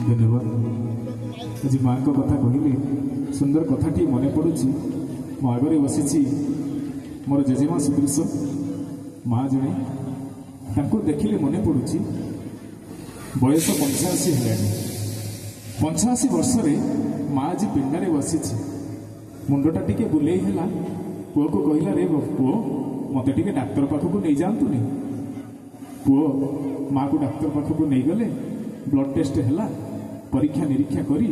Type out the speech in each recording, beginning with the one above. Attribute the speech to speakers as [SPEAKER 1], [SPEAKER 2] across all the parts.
[SPEAKER 1] ଧନ୍ୟବାଦ। ଆଜି ମାଆଙ୍କ କଥା କହିଲେ ସୁନ୍ଦର କଥାଟି ମନେ ପଡ଼ୁଛି। ମୋ ଆଗରେ ବସିଛି ମୋର ଜେଜେମା ସଦୃଶ ମା ଜଣେ। ତାଙ୍କୁ ଦେଖିଲେ ମନେ ପଡ଼ୁଛି ବୟସ 85 ହେଲାଣି। 85 ବର୍ଷରେ ମା ଆଜି ପିଣ୍ଡାରେ ବସିଛି। ମୁଣ୍ଡଟା ଟିକେ ବୁଲେଇ ହେଲା। ପୁଅକୁ କହିଲା, ରେ ପୁଅ, ମୋତେ ଟିକେ ଡାକ୍ତର ପାଖକୁ ନେଇଯାଆନ୍ତୁନି। ପୁଅ ମାଆକୁ ଡାକ୍ତର ପାଖକୁ ନେଇଗଲେ। ବ୍ଲଡ୍ ଟେଷ୍ଟ ହେଲା, ପରୀକ୍ଷା ନିରୀକ୍ଷା କରି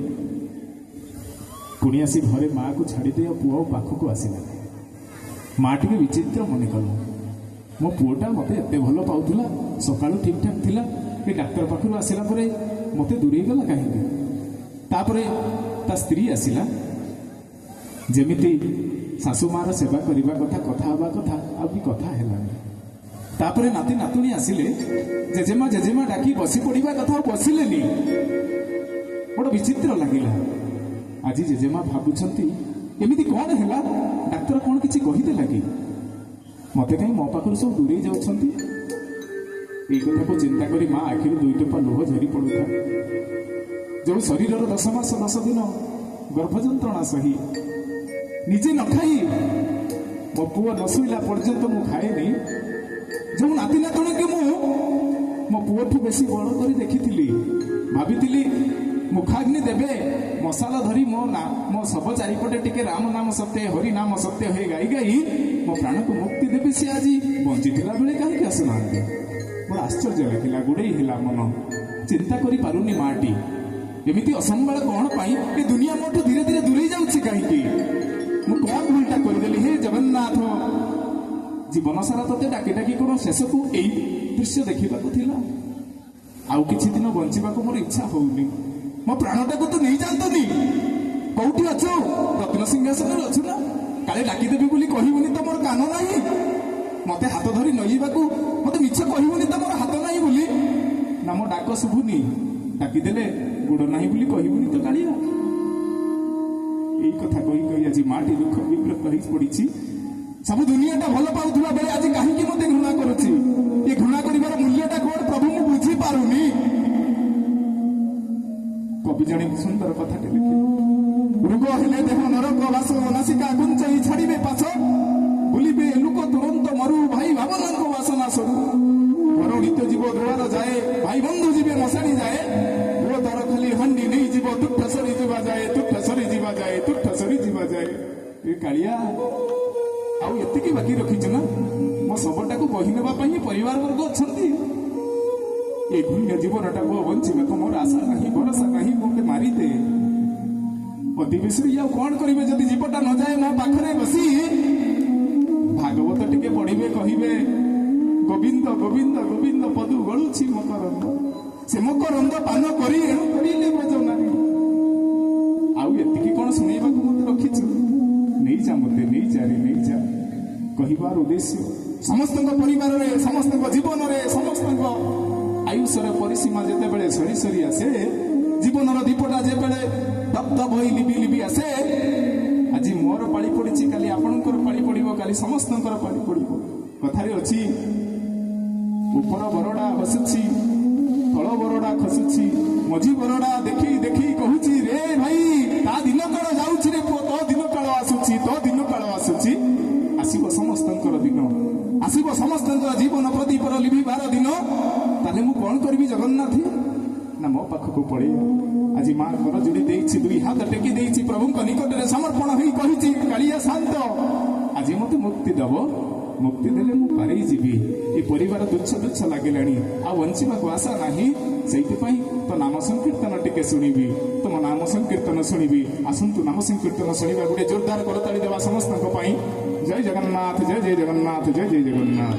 [SPEAKER 1] ପୁଣି ଆସି ଘରେ ମାଆକୁ ଛାଡ଼ିଦେଇ ଆଉ ପୁଅ ପାଖକୁ ଆସିଲା। ମା ଟିକେ ବିଚିତ୍ର ମନେ କଲା, ମୋ ପୁଅଟା ମୋତେ ଏତେ ଭଲ ପାଉଥିଲା, ସକାଳୁ ଠିକ୍ ଠାକ୍ ଥିଲା, ଏ ଡାକ୍ତର ପାଖରୁ ଆସିଲା ପରେ ମୋତେ ଦୂରେଇ ଗଲା କାହିଁକି? ତାପରେ ତା ସ୍ତ୍ରୀ ଆସିଲା। ଯେମିତି ଶାଶୁ ମାର ସେବା କରିବା କଥା, କଥା ହେବା କଥା, ଆଉ ବି କଥା ହେଲାନି। ତାପରେ ନାତି ନାତୁଣୀ ଆସିଲେ, ଜେଜେମା ଜେଜେମା ଡାକି ବସି ପଡ଼ିବା କଥା, ଆଉ ବସିଲେନି। ବଡ଼ ବିଚିତ୍ର ଲାଗିଲା। ଆଜି ଜେଜେମା ଭାବୁଛନ୍ତି ଏମିତି କ'ଣ ହେଲା, ଡାକ୍ତର କ'ଣ କିଛି କହିଦେଲା କି, ମତେ କାହିଁ ମୋ ପାଖରୁ ସବୁ ଦୂରେଇ ଯାଉଛନ୍ତି। ଏଇ କଥାକୁ ଚିନ୍ତା କରି ମା ଆଖିରୁ ଦୁଇ ଟୋପା ଲୁହ ଝରି ପଡୁଥାଏ। ଯୋଉ ଶରୀରର 10 ମାସ 10 ଦିନ ଗର୍ଭ ଯନ୍ତ୍ରଣା ସହି ନିଜେ ନ ଖାଇ ମୋ ପୁଅ ନ ଶୋଇଲା ପର୍ଯ୍ୟନ୍ତ ମୁଁ ଖାଏନି, ଯୋଉ ନାତି ନାତୁଣୀକି ମୁଁ ମୋ ପୁଅଠୁ ବେଶୀ ବଡ଼ କରି ଦେଖିଥିଲି, ଭାବିଥିଲି ମୁଖାଗ୍ନି ଦେବେ, ମଶାଲ ଧରି ମୋ ନା ମୋ ଶବ ଚାରିପଟେ ଟିକେ ରାମ ନାମ ସତ୍ୟ ହରି ନାମ ସତ୍ୟ ହୋଇ ଗାଇ ଗାଇ ମୋ ପ୍ରାଣକୁ ମୁକ୍ତି ଦେବେ, ସେ ଆଜି ବଞ୍ଚିଥିଲା ବେଳେ କାହିଁକି ଆସୁନାହାନ୍ତି? ବଡ଼ ଆଶ୍ଚର୍ଯ୍ୟ ଲାଗିଲା, ଗୁଡ଼େଇ ହେଲା ମନ। ଚିନ୍ତା କରିପାରୁନି ମାଟି, ଏମିତି ଅସମ୍ଭାଳ କଣ ପାଇଁ ଏ ଦୁନିଆ ମୋଠୁ ଧୀରେ ଧୀରେ ଦୂରେଇ ଯାଉଛି କାହିଁକି? ମୁଁ କଣ ଭୁଲଟା କରିଦେଲି ହେ ଜଗନ୍ନାଥ? ଜୀବନ ସାରା ତତେ ଡାକି ଡାକି କଣ ଶେଷକୁ ଏଇ ଦୃଶ୍ୟ ଦେଖିବାକୁ ଥିଲା? ଆଉ କିଛି ଦିନ ବଞ୍ଚିବାକୁ ମୋର ଇଚ୍ଛା ହଉନି। ମୋ ପ୍ରାଣଟାକୁ ତୁ ନେଇଯାଆନ୍ତୁନି। କୋଉଠି ଅଛୁ? ରତ୍ନ ସିଂହାସନରେ ଅଛୁ ନା? କାଳେ ଡାକିଦେବି ବୋଲି କହିବୁନି ତ ମୋର କାନ ନାହିଁ, ମତେ ହାତ ଧରି ନେଇଯିବାକୁ ମତେ ମିଛ କହିବୁନି ତ ମୋର ହାତ ନାହିଁ ବୋଲି, ନା ମୋ ଡାକ ଶୁଭୁନି, ଡାକିଦେଲେ ଗୋଡ଼ ନାହିଁ ବୋଲି କହିବୁନି ତ କାଳିଆ। ଏଇ କଥା କହି କହି ଆଜି ମାଟି ଦୁଃଖ ବିବ୍ରତ ହେଇ ପଡ଼ିଛି। ସବୁ ଦୁନିଆଟା ଭଲ ପାଉଥିବା ବେଳେ ଆଜି କାହିଁକି ମତେ ଘୃଣା କରୁଛି? ଏ ଘୃଣା କରିବାର ମୂଲ୍ୟଟା କଣ ପ୍ରଭୁ, ମୁଁ ବୁଝିପାରୁନି। କବି ଜଣେ ସୁନ୍ଦର କଥାଟେ ଲେଖିଲେ, ରୋଗ ହେଲେ ଦେହ ନରକ ବାସ, ନାସିକା କୁଞ୍ଚେଇ ଛାଡ଼ିବେ ପାଶ, ବୁଲିବେ ଲୋକ ତୁରନ୍ତ ମରୁ, ଭାଇ ଭାବନାଙ୍କ ବାସନା ସରୁ। ଘର ନିତ୍ୟ ଯିବ ଦୁଆର ଯାଏ, ଭାଇ ବନ୍ଧୁ ଯିବେ ମଶାଣି ଯାଏ, ପୁଅ ତାର ଖାଲି ହାଣ୍ଡି ନେଇଯିବ, ତୁଠ ସରିଯିବା ଯାଏ, ତୁଠ ସରିଯିବା ଯାଏ, ତୁଠ ସରିଯିବା ଯାଏ। ଏ କାଳିଆ, ଆଉ ଏତିକି ବାକି ରଖିଛୁ ନା? ମୋ ଶବଟାକୁ ବହି ନେବା ପାଇଁ ପରିବାର ବର୍ଗ ଅଛନ୍ତି। ଏ ଘୃଣ୍ୟ ଜୀବନଟାକୁ ବଞ୍ଚିବାକୁ ମୋର ଆଶା ନାହିଁ, ଭରସା ନାହିଁ, ମୋତେ ମାରିଦେ। ଅତି ବେଶୀରେ ଆଉ କଣ କରିବେ ଯଦି ଜୀବଟା ନ ଯାଏ? ମୋ ପାଖରେ ବସି ଭାଗବତ ଟିକେ ପଢିବେ, କହିବେ ଗୋବିନ୍ଦ ଗୋବିନ୍ଦ ଗୋବିନ୍ଦ ପଦୁ ଗଳୁଛି ମକରନ୍ଦ, ସେ ମକରନ୍ଦ ପାନ କରି ଏଣୁ କରିଲେ ଭଜନାରୀ। ଆଉ ଏତିକି କଣ ଶୁଣେଇବାକୁ ମତେ ରଖିଛୁ? ନେଇଯା ମତେ, ନେଇଯା ରେ ନେଇଯା। କହିବାର ଉଦ୍ଦେଶ୍ୟ, ସମସ୍ତଙ୍କ ପରିବାରରେ, ସମସ୍ତଙ୍କ ଜୀବନରେ, ସମସ୍ତଙ୍କ ଆୟୁଷର ପରିସୀମା ଯେତେବେଳେ ସରି ସରି ଆସେ, ଜୀବନର ଦୀପଟା ଯେତେବେଳେ ଧପ ଧପ ହୋଇ ଲିଭି ଲିଭି ଆସେ, ଆଜି ମୋର ପାଳି ପଡ଼ିଛି, କାଲି ଆପଣଙ୍କର ପାଳି ପଡ଼ିବ, କାଲି ସମସ୍ତଙ୍କର ପାଳି ପଡ଼ିବ। କଥାରେ ଅଛି, ଉପର ବରଡ଼ା ହସୁଛି, ତଳ ବରଡ଼ା ଖସୁଛି, ମଝି ବରଡ଼ା ଦେଖି ଦେଖି କହୁଛି, ରେ ଭାଇ ତା ଦିନ କାଳ ଯାଉଛି ରେ ପୁଅ, ତୋ ଦିନ କାଳ ଆସୁଛି, ତୋ ଦିନ କାଳ ଆସୁଛି। ଆସିବ ସମସ୍ତଙ୍କର ଦିନ, ଆସିବ ସମସ୍ତଙ୍କର ଜୀବନ ପ୍ରଦୀପର ଲିଭିବାର ଦିନ। ତାହେଲେ ମୁଁ କଣ କରିବି ଜଗନ୍ନାଥ? ନା ମୋ ପାଖକୁ ପଳେଇ। ଆଜି ମା କର ଯୋଡ଼ି ଦେଇଛି, ଦୁଇ ହାତ ଟେକି ଦେଇଛି, ପ୍ରଭୁଙ୍କ ନିକଟରେ ସମର୍ପଣ ହେଇ କହିଛି, କାଳିଆ ଶାନ୍ତ, ଆଜି ମତେ ମୁକ୍ତି ଦବ। ମୁକ୍ତି ଦେଲେ ମୁଁ ପାରେଇ ଯିବି। ଏ ପରିବାର ତୁଚ୍ଛ ତୁଚ୍ଛ ଲାଗିଲାଣି, ଆଉ ବଞ୍ଚିବାକୁ ଆଶା ନାହିଁ। ସେଇଥିପାଇଁ ତ ନାମ ସଂକୀର୍ତ୍ତନ ଟିକେ ଶୁଣିବି, ତୁମ ନାମ ସଂକୀର୍ତ୍ତନ ଶୁଣିବି। ଆସନ୍ତୁ ନାମ ସଂକୀର୍ତ୍ତନ ଶୁଣିବା। ଗୋଟେ ଜୋରଦାର କରତାଳି ଦେବା ସମସ୍ତଙ୍କ ପାଇଁ। ଜୟ ଜଗନ୍ନାଥ, ଜୟ ଜୟ ଜଗନ୍ନାଥ, ଜୟ ଜୟ ଜଗନ୍ନାଥ।